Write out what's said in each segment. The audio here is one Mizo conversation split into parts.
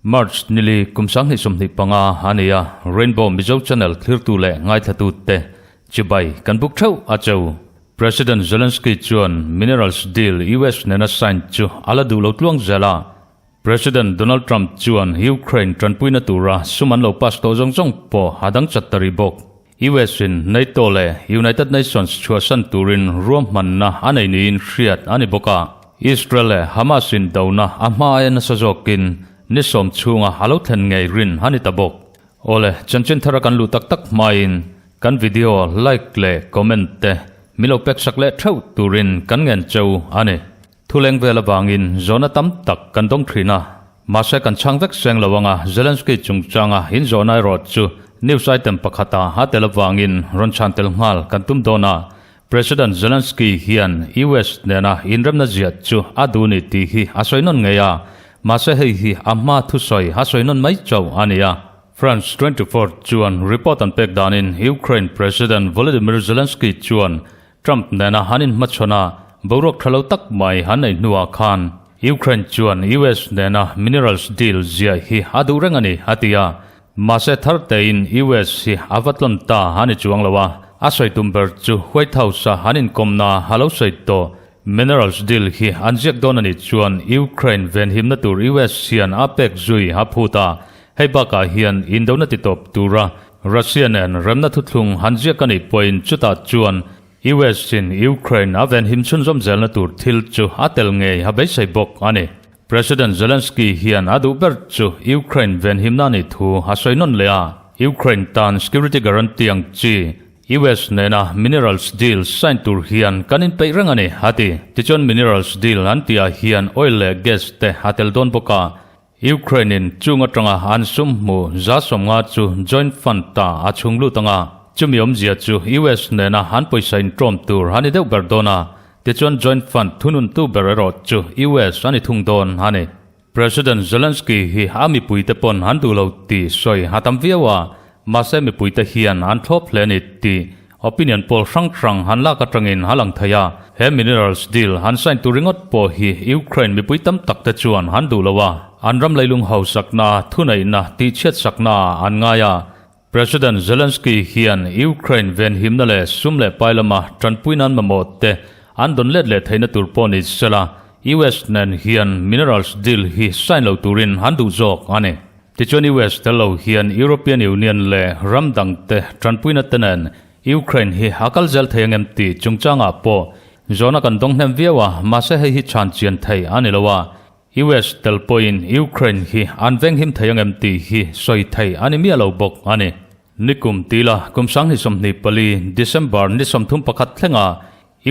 March nili kum 2025 a ni a, Rainbow Mizo Channel thlirtu leh ngaithlatute chibai kan buk theuh a cheu. President Zelensky chuan minerals deal US nena sign chu a la duh lo tluang zel a, President Donald Trump chuan Ukraine tanpuina tura sum an lo pass tawh zawng zawng pawh a dang chat ta rih bawk. US in NATO leh United Nations chhuahsan turin ruahmanna a nei niin hriat a ni bawk a. Israel leh Hamas in dona a hma aia nasa zawkin ni sawm chhunga a lo thlen ngei rin a ni ta bawk. Awle, chanchin thara kan luh tak tak hmain kan video like leh comment te min lo pek sak leh theuh turin kan ngen cheu a ni. Thuleng vel avangin zawhna tam tak kan dawng thin a, mahse kan chhang vek seng lo anga Zelensky chungchanga in zawhna erawh chu news item pakhata a tel avangin rawn chhan tel nghal kan tum dawn a, President Zelensky hian US nena inremna ziah chu a duh ni tih hi a sawi nawn ngei a, mahse hei hi a hma thusawi a sawi nawn mai chauh a ni a. France 24 chuan report an pek danin Ukraine President Volodymyr Zelensky chuan Trump nena han inhmachhawn a, boruak tha lo tak mai han nei hnuah khan Ukraine chuan US nena minerals deal ziah hi a duh reng a ni, a ti a. Mahse thar tein US hi a va tlawn ta a ni chuang lo a, a sawi tum ber chu White House-a an inkawmna a lo sawi tawh. Minerals deal hi an ziak dawn a nih chuan Ukraine venhimna tur US hian a pek zui a phut a, hei bakah hian indona titawp tura Russia nen remna thuthlung han ziak a nih pawhin chutah chuan US in Ukraine a venhim chhunzawm zelna tur thil chu a tel ngei a beisei bawk a ni. President Zelensky hian a duh ber chu Ukraine venhimna a nih thu a sawi nawn leh a, Ukraine tan security guarantee ang chi US nena minerals deal sign tur hian kan inpeih reng a ni, a ti. Tichuan minerals deal an tihah hian oil leh gas te a tel dawn bawk a, Ukraine in chung atanga an sum hmu 150 chu joint fund ta a chhung lut anga, chumi awmzia chu US nena an pawisa intawm tur a ni deuh ber dawn a, tichuan joint fund thununtu ber erawh chu US a ni thung dawn a ni. President Zelensky hi a mipuite pawn an duh lo tih sawi a tam viau a, mahse mipuite hian an thlawp hle a ni tih Opinion poll hrang hrang han lak atangin a lang thei a, he minerals deal han sign tur ringawt pawh hi Ukraine mipui tam tak te chuan an duh lo a, an ram leilung hausakna, thuneihna, tihchhiatsakna ah an ngai a. President Zelensky hian Ukraine venhimna leh sum leh pai lama tanpui nan mamawh te an dawn let leh theihna tur pawh ni sela, US nen hian minerals deal hi sign lo turin an duh zawk a ni. Tichuan US tel lo hian European Union leh ram dangte tanpuina te nen Ukraine hi a kal zel thei angem tih chungchangah pawh zawhna kan dawng hnem viau a, mahse hei hi chhan chian thei a ni lo a, US tel pawhin Ukraine hi an venghim thei angem tih hi sawi thei a ni miah lo bawk a ni. Nikum tila kum 2024 December ni 31 thlenga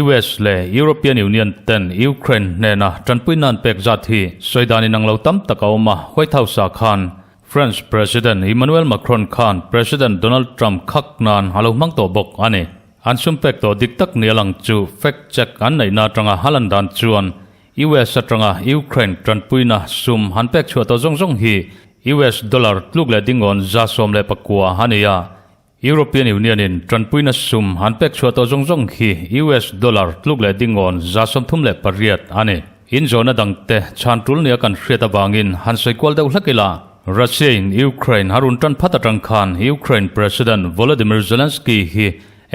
US leh European Union ten Ukraine hnena tanpui nan pek zat hi sawi dan inang lo tam tak a awm a, White House-ah khan French President Emmanuel Macron khan President Donald Trump khak nan a lo hmang tawh bawk a ni. An sum pek tawh dik tak ni a lang chu fact check an neihna atanga a lan dan chuan US atanga Ukraine tanpuina sum han pek chhuah tawh zawng zawng hi US dollar tluk leh dingawn 119 a ni a, European Union in tanpuina sum an pek chhuah tawh zawng zawng hi US dollar tluk leh dingawn 38 a ni. In zawhna dangte chhan tul nia kan hriat avangin han sawi kual deuh hlek ila, Russia in Ukraine a run tan phat atang khan Ukraine President Volodymyr Zelensky hi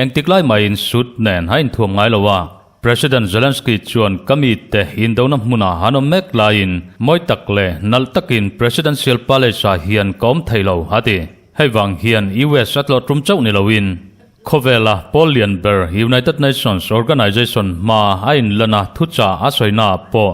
engtik lai maiin suit nen a inthuam ngai lo a. President Zelensky chuan ka mite indona hmunah an awm mek laiin mawi tak leh nalh takin Presidential Palace ah hian ka awm thei lo, a ti. Hei vang hian US a tlawh tum chauh ni loin khawvela pawl lian ber United Nations Organization hma a inlan a thuchah a sawina ah pawh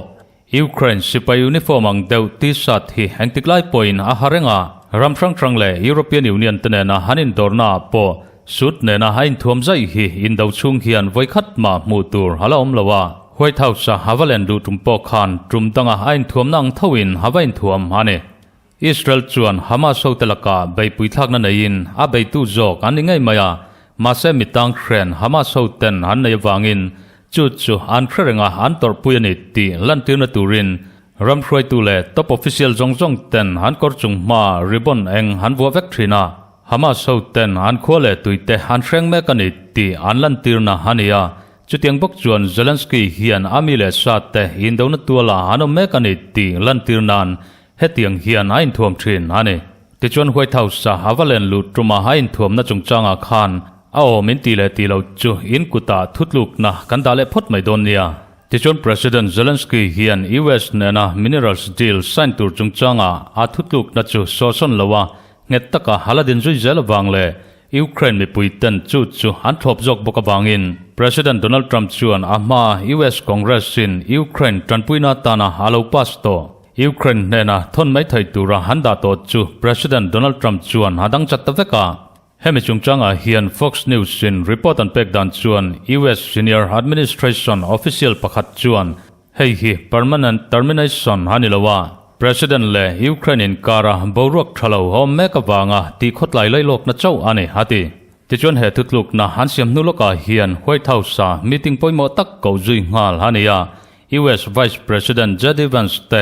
Ukraine sipai uniform ang deuh T-shirt hi engtik lai pawhin a ha reng a, ram hrang hrang leh European Union te nena an indawrna ah pawh suit nena a inthuam zaih hi indo chhung hian vawikhat mah hmuh tur a la awm lo a. White House-a a va len duh tum pawh khan tum danga a inthuamna ang thoin a va inthuam a ni. Israel chuan Hamas hote lakah beihpui thlakna neiin a beitu zawk an ni ngei mai a, mahse mi tang hren Hamas hoten an nei avangin chu chu an hre reng a, an tawrhpui a ni tih lantirna turin ram hruaitu leh top official zawng zawng ten an kawr chung hmaa ribbon eng an vuah vek thin a. Hamas ho ten an khua leh tui te an hreng mek a ni tih an lantirna a ni a. Chutiang bawk chuan Zelensky hian a mi leh sa te indona tuala an awm mek a ni tih lantir nan hetiang hian a inthuam thin a ni. Tichuan White House-a a va len luh tuma a inthuamna chungchangah khan a awm in tih leh tih loh chu in kutah thutlukna kan dah leh phawt mai dawn nia. Tichuan President Zelensky hian US nena minerals deal sign tur chungchangah a thutlukna chu sawhsawn lo a, nghet taka a la din zui zel avang leh Ukraine mipui ten chu chu an thlawp zawk bawk avangin President Donald Trump chuan a hmaa US Congress in Ukraine tanpuina atana a lo pass tawh Ukraine hnena thawn mai thei tura han dah tawh chu President Donald Trump chuan a dang chat ta vek a. Hemi chungchangah hian Fox News in report an pek dan chuan US senior administration official pakhat chuan Hei hi permanent termination a ni lo a, President leh Ukraine inkara boruak tha lo awm mek avanga tih khawtlai lailawkna chauh a ni, a ti. Tichuan he thutlukna an siam hnu lawkah hian White House-a meeting pawimawh tak koh zui nghal a ni a, US Vice President JD Vance te,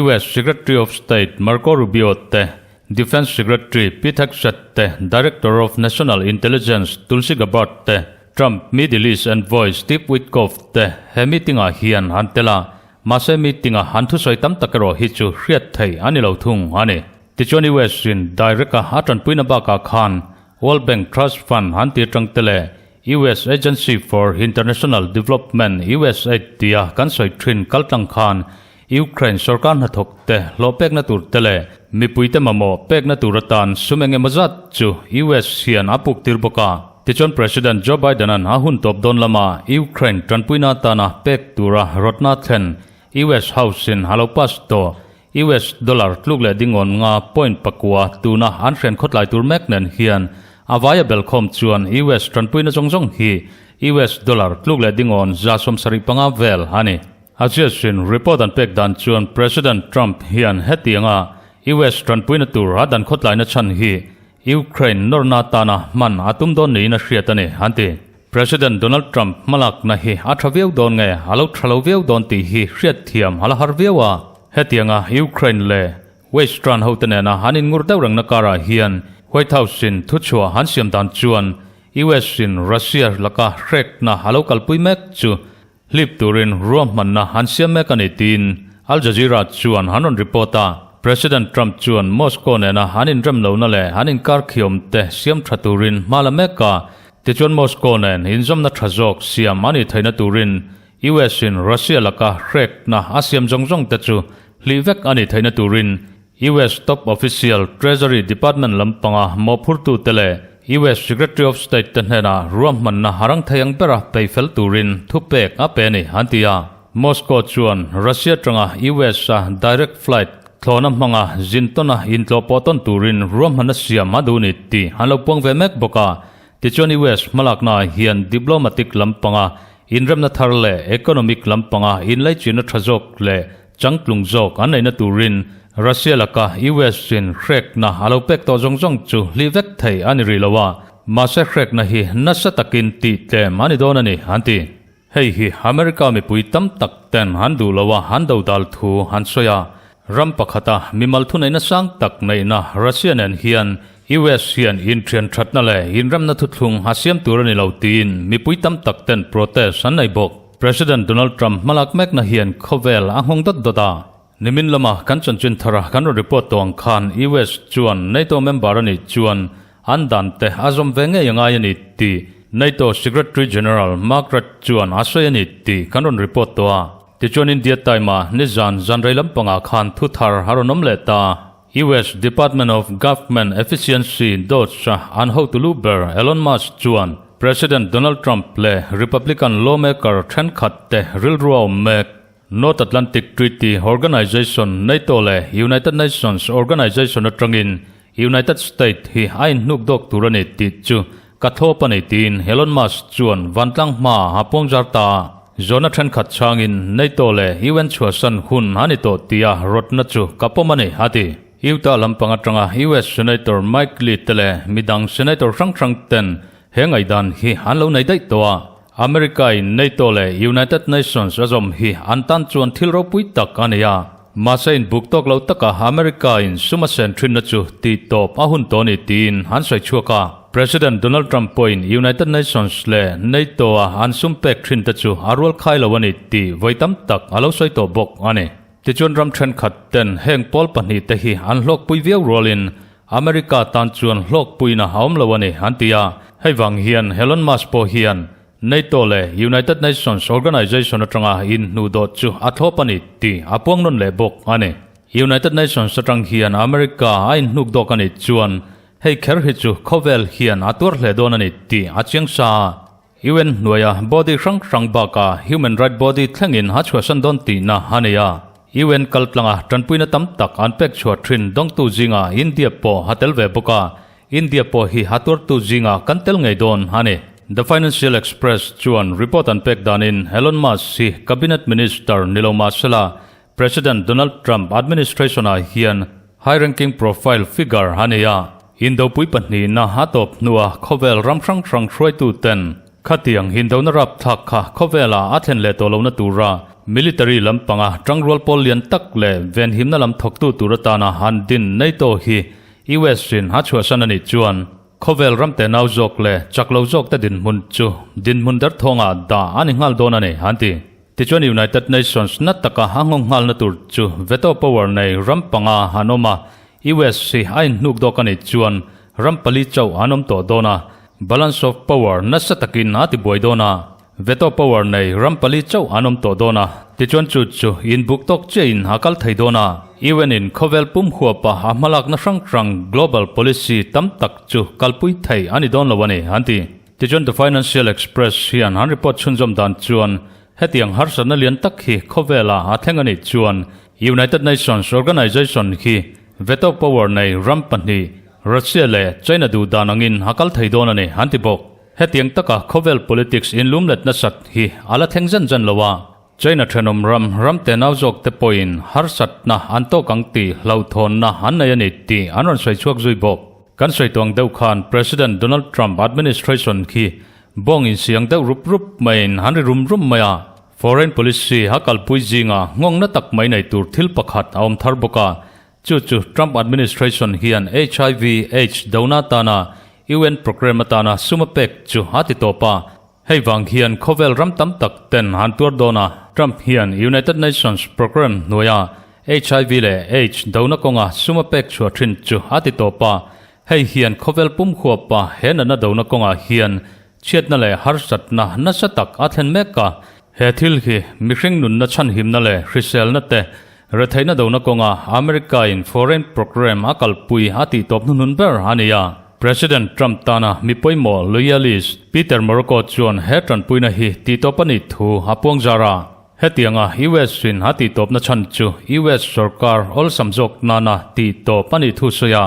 US Secretary of State Marco Rubio te, Defence Secretary Pete Hegseth te, Director of National Intelligence Tulsi Gabbard te, Trump Middle East envoy Steve Witkoff te he meeting-ah hian an tel a, mahse meeting-a an thusawi tam tak erawh hi chu hriat theih a ni lo thung a ni. Tichuan US in direct-a a tanpuina bakah khan World Bank Trust Fund an ti atang te leh US Agency for International Development, USAID, tia kan sawi thin kaltlang khan Ukraine sorkar hnathawk te hlawh pekna tur te leh mipuite mamawh pekna tur atan sum eng emaw zat chu US hian a puk tir bawk a. Tichuan President Joe Biden-a'n a hun tawp dawn lama Ukraine tanpuina atana pek tura rawtna thlen US House-in a lo pass tawh US dollar tluk leh dingawn nga point pakua tuna an hren khawtlai tur mek nen hian a vaia belkhawm chuan US tanpuina zawng zawng hi US dollar tluk leh dingawn 75 vel a ni. Axios-in report an pek dan chuan President Trump hian hetianga US tanpuina tur a dan khawtlaina chhan hi Ukraine nawrna atana hman a tum dawn niin a hriat a ni, an ti. President Donald Trump hmalakna hi a tha viau dawn nge a lo tha lo viau dawn tih hi hriatthiam a la har viau a. Hetianga Ukraine leh Western hote nena an inngur deuh rengna karah hian White House-in thuchhuah an siam dan chuan US-in Russia laka hrekna a lo kalpui mek chu Hlip turin ruahmanna an siam mek a ni tiin Al Jazeera chuan an rawn report a. President Trump chuan Moscow nena an inrem lohna leh an inkar khiawm te siam tha turin hma la mek a. Tichuan Moscow nen inzawmna tha zawk siam a nih theihna turin US in Russia laka hrekna a siam zawng zawng te chu hlih vek a nih theihna turin US top official Treasury Department lampanga mawhphurtute leh US Secretary of State te hnenah ruahmanna a rang thei ang bera pei fel turin thupek a pe a ni, an ti a. Moscow chuan Russia atanga US-a direct flight thlawhna hmanga zin tawna intlawh pawh tawn turin ruahmanna siam a duh ni tih an lo puang ve mek bawk a. Tichuan US hmalaknaah hian diplomatic lampanga inremna thar leh economic lampanga inlaichinna tha zawk leh Changtlung zawk an neihna turin Russia laka US in hrekna a lo pek tawh zawng zawng chu hlih vek thei a ni rih lo a, mahse hrekna hi nasa takin tih tlem a ni dawn a ni, an ti. Hei hi America mipui tam tak ten an duh lo a, an dodal thu an sawi a. Ram pakhata mimal thuneihna sang tak neihna Russia nen hian US hian inthian thatna leh inremna thuthlung a siam tur a ni lo tiin mipui tam tak ten protest an nei bawk. President Donald Trump hmalak mekna hian khawvel a nghawng dawt dawt a. Nimin lama kan chanchin thara kan rawn report tawh ang khan US chuan NATO member a nih chuan an dan te a zawm ve ngei a ngai a ni tih NATO Secretary General Mark Rutte chuan a sawi a ni tih kan rawn report tawh a. Tichuan India Time-a nizan zanrei lampangah khan thu thar a rawn awm leh ta. US Department of Government Efficiency, DOGE, a an hotu lu ber Elon Musk chuan President Donald Trump leh Republican lawmaker thenkhat te rilru a awm mek. North Atlantic Treaty Organization, NATO, leh United Nations Organization atangin United States hi a inhnuk dawk tur a ni tih chu Ka thlawp a ni tiin Elon Musk chuan vantlang hma a puangzar ta a. Zawhna thenkhat changin NATO leh UN chhuahsan hun a ni tawh tia rawtna chu ka pawm a ni, a ti. Utah lampang atanga US Senator Mike Lee te leh midang Senator hrang hrang ten he ngaihdan hi an lo nei daih tawh a. America in NATO leh United Nations a zawm hi an tan chuan thil ropui tak a ni a. Mahse inbuk tawk lo taka America in sum a sen thinna chu tih tawp a hun tawh a ni tiin an sawi chhuak a. President Donald Trump pawhin United Nations leh NATO a an sum pek thin te chu a rual khai lo a ni tih vawi tam tak a lo sawi tawh bawk a ni. Tichuan ram thenkhat ten heng pawl pahnih te hi an hlawkpui viau rualin America tan chuan hlawkpuina a awm lo a ni an ti a. Hei vang hian Elon Musk pawh hian NATO leh United Nations Organization atanga inhnuhdawh chu a thlawp a ni tih a puang nawn leh bawk a ni. United Nations atang hian America a inhnukdawk a nih chuan hei kher hi chu khawvel hian a tuar hle dawn a ni tih a chiang sa a. UN hnuaia body hrang hrang bakah human right body thlengin a chhuahsan dawn tihna a nei a. UN kaltlanga tanpuina tam tak an pek chhuah thin dawngtu zingah India pawh a tel ve bawk a. India pawh hi a tuartu zingah kan tel ngei dawn a ni. The Financial Express chuan report an pek danin Elon Musk hi cabinet minister ni lo mah sela President Donald Trump administration-ah hian high-ranking profile figure a nei a. Indopui pahnihna a tawp hnua khawvel ram hrang hrang hruaituten khatiang hindona rapthlak kha khawvela a thlen leh tawh lohna tura military lampanga tangrual pawl lian tak leh venhimna lam thawktu tur atana han din NATO hi US in a chhuahsan a nih chuan khawvel ram tenau zawk leh chak lo zawk te dinhmun chu dinhmun derthawngah dah a ni nghal dawn a ni, an ti. Tichuan United Nations na taka a nghawng nghalna tur chu veto power nei ram panga an awm a, US hi a inhnuk dawk a nih chuan ram pali chauh an awm tawh dawn a, balance of power nasa takin a tibuai dawn a. Veto power nei ram pali chauh an awm tawh dawn a, tichuan chu chu inbuk tawk chiahin a kal thei dawn a. UN in khawvel pum huapa a hmalakna hrang hrang global policy tam tak chu kalpui thei a ni dawn lo a ni, an ti. Tichuan The Financial Express hian an report chhunzawm dan chuan hetiang harsatna lian tak hi khawvela a thleng a nih chuan United Nations Organization hi veto power nei ram pahnih Russia leh China duh dan angin a kal thei dawn a ni, an ti bawk. Hetiang taka khawvel politics inlumlet nasat hi a la thleng zan zan lo a, China thenawm ram ram tenau zawk te pawhin harsatna an tawk ang tih hlauhthawnna an nei a ni tih an rawn sawi chhuak zui bawk. Kan sawi tuang deuh khan President Donald Trump administration khi bawng insiang deuh rup rup maiin an ri rum rum mai a, foreign policy a kalpui zinga nghawngna tak mai nei tur thil pakhat a awm thar bawk a, Chu chu Trump administration hian HIV AIDS dona atana UN program atana sum a pek chu a ti tawp a. Hei vang hian khawvel ram tam tak ten an tuar dawn a. Trump hian United Nations program hnuaia HIV leh AIDS dona kawnga sum a pek chhuah thin chu a ti tawp a. Hei hian khawvel pum huapa he natna dona kawngah hian chhiatna leh harsatna nasa tak a thlen mek a. He thil hi mihring nunna chhanhimna leh hriselna te Retheihna dona kawnga America in foreign program a kalpui a tih tawp hnuhnun ber a ni a. President Trump tana mi pawimawh loyalist Peter Morocco chuan he tanpuina hi tih tawp a nih thu a puang zar a. Hetianga US in a tih tawpna chhan chu US sorkar awlsam zawk nana tih tawp a nih thu sawi a.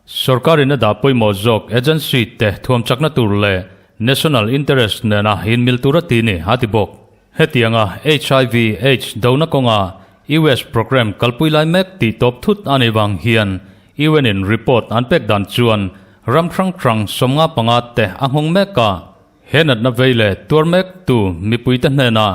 Sorkar in a dah pawimawh zawk agency te thuam chakna tur leh national interest nena inmil tur a ti ni a ti bawk. Hetianga HIV Aids dona kawnga US program kalpui lai mek tih tawp thut a nih vang hian UN in report an pek dan chuan ram hrang hrang 55 te a nghawng mek a. He natna vei leh tuar mek tu mipuite hnena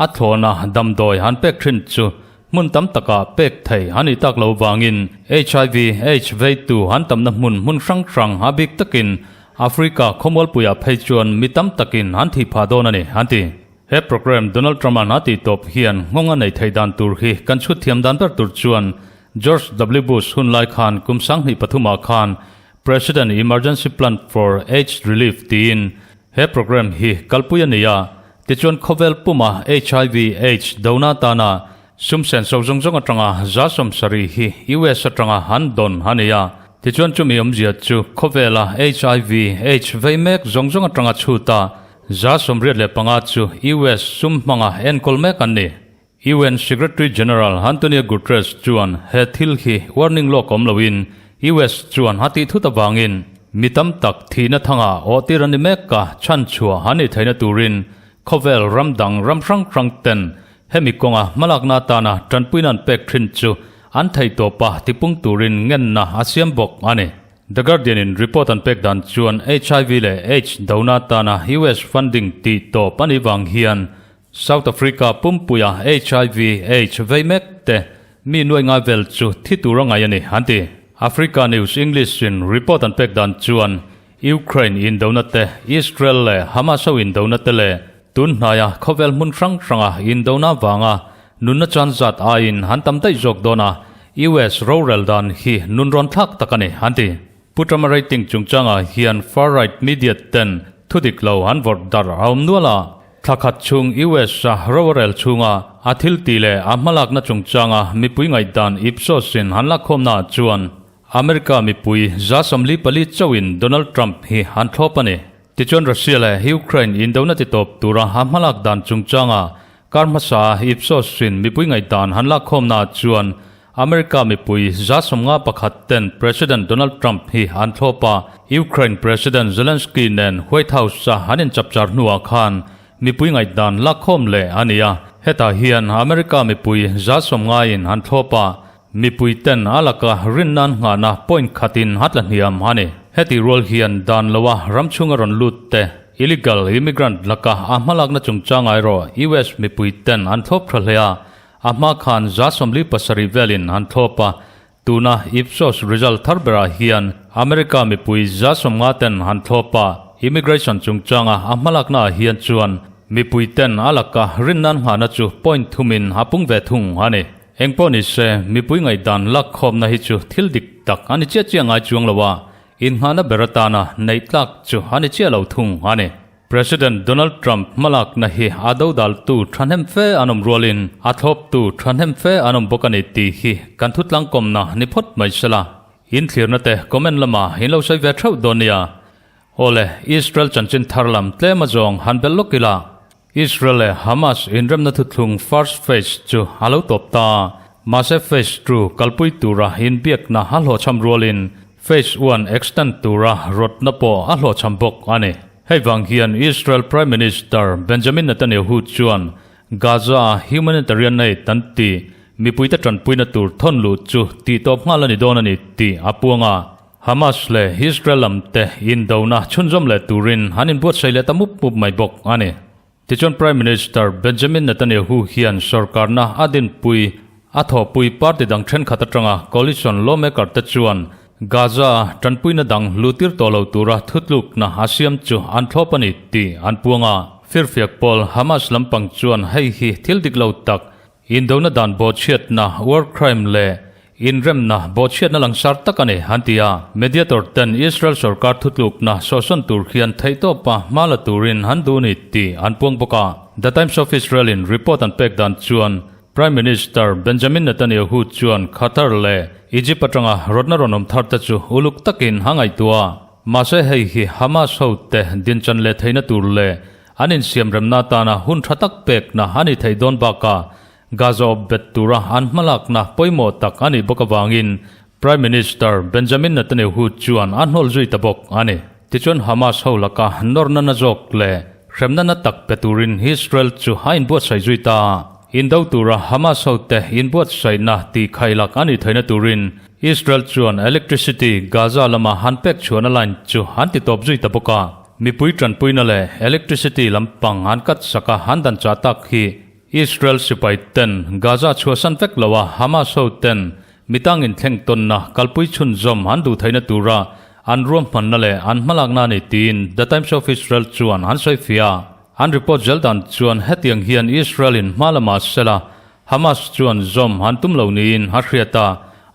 a thlawna damdawi an pek thin chu hmun tam takah pek thei a nih tak lo vangin HIV Aids veitu an tamna hmun hmun hrang hrang a bik takin Africa khawmualpuiah phei chuan mi tam takin an thih phah dawn a ni, an ti. He program Donald Trump-a'n a tih tawp hian nghawng a nei thei dan tur hi kan chhut thiam dan ber tur chuan George W. Bush hun lai khan kum 2003 ah khan President Emergency Plan for AIDS Relief tiin he program hi kalpui a ni a, tichuan khawvel puma HIV AIDS dona atana sum senso zawng zawng atanga 70% hi US atanga an dawn a ni a, tichuan chumi awmzia chu khawvela HIV AIDS vei mek zawng zawng atanga chhuta 85 chu US sum hmanga enkawl mek an ni. UN Secretary General Antonio Guterres chuan he thil hi warning lawk awm loin US chuan a tih thut avangin mi tam tak thihna thangah awh tir a ni mek a, chhanchhuah an nih theihna turin khawvel ram dang ram hrang hrang ten hemi kawnga hmalakna atana tanpuina an pek thin chu an theihtawpa tipung turin ngenna a siam bawk a ni. The Guardian in report an pek dan chuan HIV leh AIDS dona atana US funding tih tawp a nih vang hian South Africa pumpuia HIV AIDS vei mek te mi nuai ngai vel chu thi tur a ngai a ni, an ti. Africa News English in report an pek dan chuan Ukraine indona te, Israel leh Hamas ho indona te leh tun hnaia khawvel hmun hrang hranga indona vanga nunna chan zat aiin han tam daih zawk dawn a, US rorel dan hi nun rawn thlak tak a ni, an ti. Pu Trump-a rating chungchangah hian far-right media ten thudik lo an vawrh darh a awm nual a. Thla khat chhung US-a rorel chhunga a thil tih leh a hmalakna chungchanga mipui ngaihdan Ipsos-in han lakkhawmnaah chuan America mipui 44 chauhin Donald Trump hi an thlawp a ni. Tichuan Russia leh Ukraine indona titawp tura a hmalak dan chungchanga kar hmasa Ipsos-in mipui ngaihdan han lakkhawmnaah chuan America mipui 51 ten President Donald Trump hi an thlawp a, Ukraine President Zelensky nen White House-a an inchapchar hnuah khan mipui ngaihdan lakkhawm leh a ni a. Hetah hian America mipui 90-in an thlawp a, mipui ten a laka rinna an nghahna point khatin a tla hniam a ni. Heti rual hian dan loa ram chhunga rawn lut te, illegal immigrant laka a hmalakna chungchang erawh US mipui ten an thlawp tha hle a, A hma khan 47 velin an thlawp a, tuna Ipsos result thar berah hian America mipui 50 ten an thlawp a, immigration chungchanga a hmalaknaah hian chuan mipui ten a laka rinnan nghahna chu point thumin a pung ve thung a ni. Engpawh ni se, mipui ngaihdan lakkhawmna hi chu thil dik tak a ni chiah chiah ngai chuang lo a, innghahna ber atana neih tlak chu a ni chiah lo thung a ni. President Donald Trump hmalakna hi a dodaltu thahnem fe an awm rualin a thlawptu thahnem fe an awm bawk a ni tih hi kan thutlangkawmna ni phawt mai sela. In thlirna te comment lamah in lo sawi ve theuh dawn nia. Awle, Israel chanchin thar lam tlem a zawng han belh lawk ila. Israel leh Hamas inremna thuthlung first phase chu a lo tawp ta. Mahse phase two kalpui tura inbiakna a hlawhchham rualin phase one extend tura rawtna pawh a hlawhchham bawk a ni. Hei vang hian Israel Prime Minister Benjamin Netanyahu chuan Gaza-a humanitarian aid an tih mipuite tanpuina tur thawn luh chu tihtawp nghal a ni dawn a ni tih a puang a. Hamas leh Israel lamte indona chhunzawm leh turin an inbuatsaih leh ta mup mup mai bawk a ni. Tichuan Prime Minister Benjamin Netanyahu hian sorkarna a dinpui a thawhpui party dang thenkhat atanga coalition lawmaker te chuan Gaza-a tanpuina dang lutir tawh lo tura thutlukna a siam chu an thlawp a ni tih an puang a. Firfiak pawl Hamas lampang chuan hei hi thil dik lo tak Indona dan bawhchhiatna, war crime, leh inremna bawhchhiatna langsar tak a ni, an ti a. Mediator ten Israel sorkar thutlukna sawhsawn tur hian theihtawpa hma la turin an duh ni tih an puang bawk a. The Times of Israel in report an pek dan chuan Prime Minister Benjamin Netanyahu chuan Qatar leh Egypt atanga rawtna rawn awm thar te chu uluk takin a ngaihtuah a. Mahse hei hi Hamas ho te dinchan leh theihna tur leh An insiamremna atana hun tha tak pekna a ni theih dawn bakah Gaza awp bet tura an hmalakna pawimawh tak a nih bawk avangin Prime Minister Benjamin Netanyahu chuan a hnawl zui ta bawk a ni. Tichuan Hamas ho laka nawrna na zawk leh hremna na tak pe turin Israel chu a inbuatsaih zui ta. Indo tura Hamas hote inbuatsaihna tihkhailak a nih theihna turin Israel chuan electricity Gaza lama han pek chhuahna line chu an titawp zui ta bawk a. Mipui tanpuina leh electricity lampang an cut sak a, an dan chah tak hi Israel sipai ten Gaza chhuahsan vek lo a, Hamas ho ten mitang inthleng tawnna kalpui chhunzawm an duh theihna tura an ruahmanna leh an hmalakna a ni tiin The Times of Israel chuan an sawi fiah a. An report zel dan chuan hetiang hian Israel in hma lamah sela Hamas chuan zawm an tum lo niin a hriat a,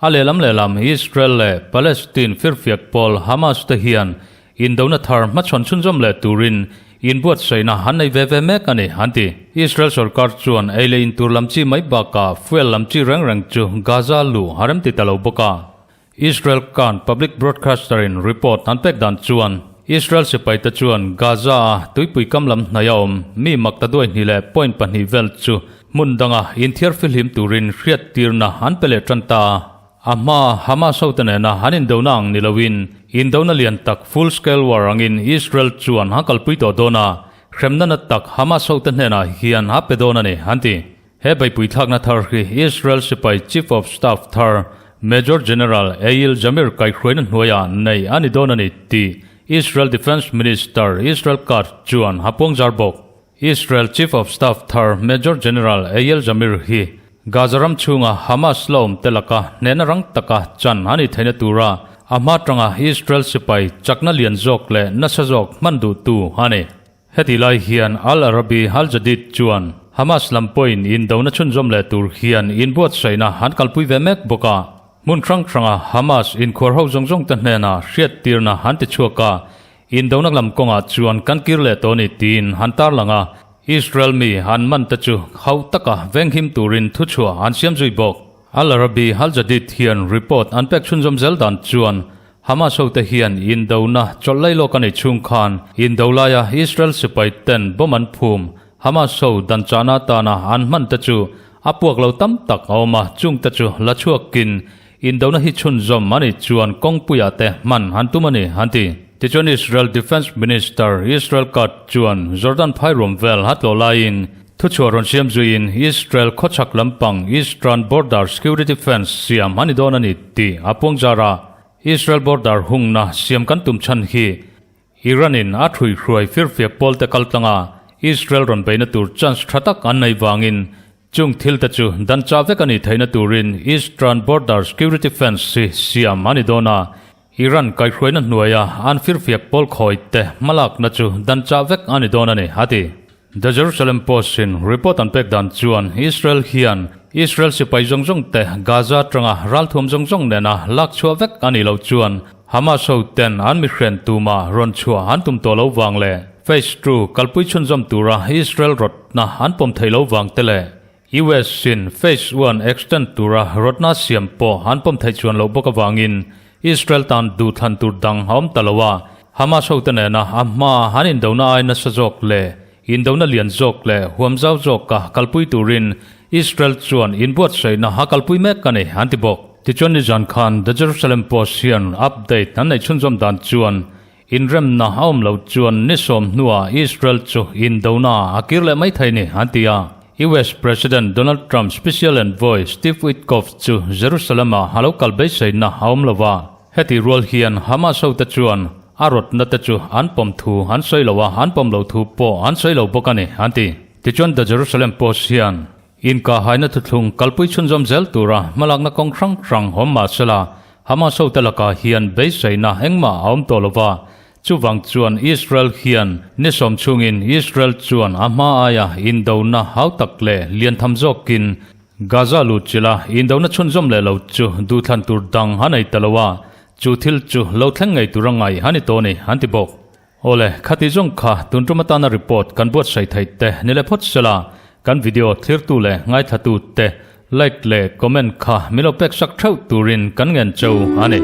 a lehlam lehlam Israel leh Palestine firfiak pawl Hamas te hian Indona thar hmachhawn chhunzawm leh turin inbuatsaihna an nei ve ve mek a ni, an ti. Israel sorkar chuan ei leh in tur lam chi mai bakah fuel lam chi reng reng chu Gaza luh a remti ta lo bawk a. Israel Kan public broadcaster in report an pek dan chuan Israel sipaite chuan Gaza-a tuipui kam lam hnaih a awm mi mak ta duai hnih leh point pahnih vel chu hmun danga inthiar fihlim turin hriattirna an pe leh tan ta a. A hma Hamas hote nena an indona ang ni loin indona lian tak full scale war angin Israel chuan a kalpui tawh dawn a, hremna na tak Hamas hote hnenah hian a pe dawn a ni, an ti. He beihpui thlakna thar hi Israel sipai Chief of Staff thar Major General Eyal Zamir kaihhruaina hnuaiah nei a ni dawn a ni tih Israel Defence Minister Israel Katz chuan a puangzar bawk. Israel Chief of Staff thar Major General Eyal Zamir hi Gaza ram chhunga Hamas la awmte laka hnehna rang taka chan a nih theihna tura a hma tanga Israel sipai chakna lian zawk leh nasa zawk hman duhtu a ni. Hetih lai hian Al Arabi Al Jadid chuan Hamas lam pawhin indona chhunzawm leh tur hian inbuatsaihna an kalpui ve mek bawk a. Hmun hrang hranga Hamas inkhuar ho zawng zawng te hnenah hriattirna an ti chhuak a, indona lam kawngah chuan kan kir leh tawh a ni tiin an tarlang a, Israel mi an man te chu hauh taka venghim turin thuchhuah an siam zui bawk. Al Arabi Al Jadid hian report an pek chhunzawm zel dan chuan Hamas hote hian indona chawlh lai lawk a nei chhung khan indo laia Israel sipai ten bomb an phum Hamas ho dan chahna atana an hman te chu a puak lo tam tak a awm a, chung te chu la chhuakin indona hi chhunzawm a nih chuan kawngpuiah te hman an tum a ni, an ti. Tichuan Israel Defence Minister Israel Katz chuan Jordan phairuam vel a tlawh laiin thuchhuah rawn siam zuiin Israel khawchhak lampang Eastern Border Security Fence siam a ni dawn a ni tih a puangzar a, Israel border hungna siam kan tum chhan hi Iran-in a ṭhuihruai firfiak pawlte kaltlanga Israel rawn beihna tur chance ṭha tak an nei vangin chung thilte chu dan chah vek a nih theihna turin Eastern Border Security Fence hi siam a ni dawn a, Iran kaihhruaina hnuaia an firfiak pawl khawite hmalakna chu dan chah vek a ni dawn a ni, a ti. The Jerusalem Post-in report an pek dan chuan Israel hian Israel sipai zawng zawng te Gaza atanga ralthuam zawng zawng nena lak chhuah vek a nih loh chuan Hamas ho ten an mihren tuma rawn chhuah an tum tawh lo vang leh Phase ii kalpui chhunzawm tura Israel rawtna an pawm thei lo vang te leh US-in Phase I extend tura rawtna siam pawh an pawm theih chuan loh bawk avangin Israel tan duhthlan tur dang a awm ta lo a, Hamas hote nena a hma an indona ai nasa zawk leh indona lian zawk leh huamzau zawka kalpui turin Israel chuan inbuatsaihna a kalpui mek a ni, an ti bawk. Tichuan nizan khan The Jerusalem Post hian update an neih chhunzawm dan chuan Inremna a awm loh chuan ni sawm hnuah Israel chu indona a kir leh mai thei ni, an ti a. US President Donald Trump Special Envoy Steve Witkoff chu Jerusalem-ah a lo kal beiseina a awm lo va. Heti rual hian Hamas hote chuan a rawtna te chu an pawm thu an sawi lo a, an pawm lo thu pawh an sawi lo bawk a ni, an ti. Tichuan The Jerusalem Post hian Inkahhaina thuthlung kalpui chhunzawm zel tura hmalakna kawng hrang hrang awm mah sela, Hamas hote lakah hian beiseina engmah a awm tawh lova, chuvang chuan Israel hian ni sawm chhungin Israel chuan a hma aia indona hau tak leh lian tham zawkin Gaza luhchilha indona chhunzawm leh lo chu duhthlan tur dang a nei ta lo a, chu thil chu lo thleng ngei tura ngaih a ni tawh a ni, an ti bawk. Awle, khati zawng kha tun tum atana report kan buatsaih theih te ni le phawt sela, kan video thlirtu leh ngaithlatu te like leh comment kha min lo pek sak theuh turin kan ngen cheu a ni.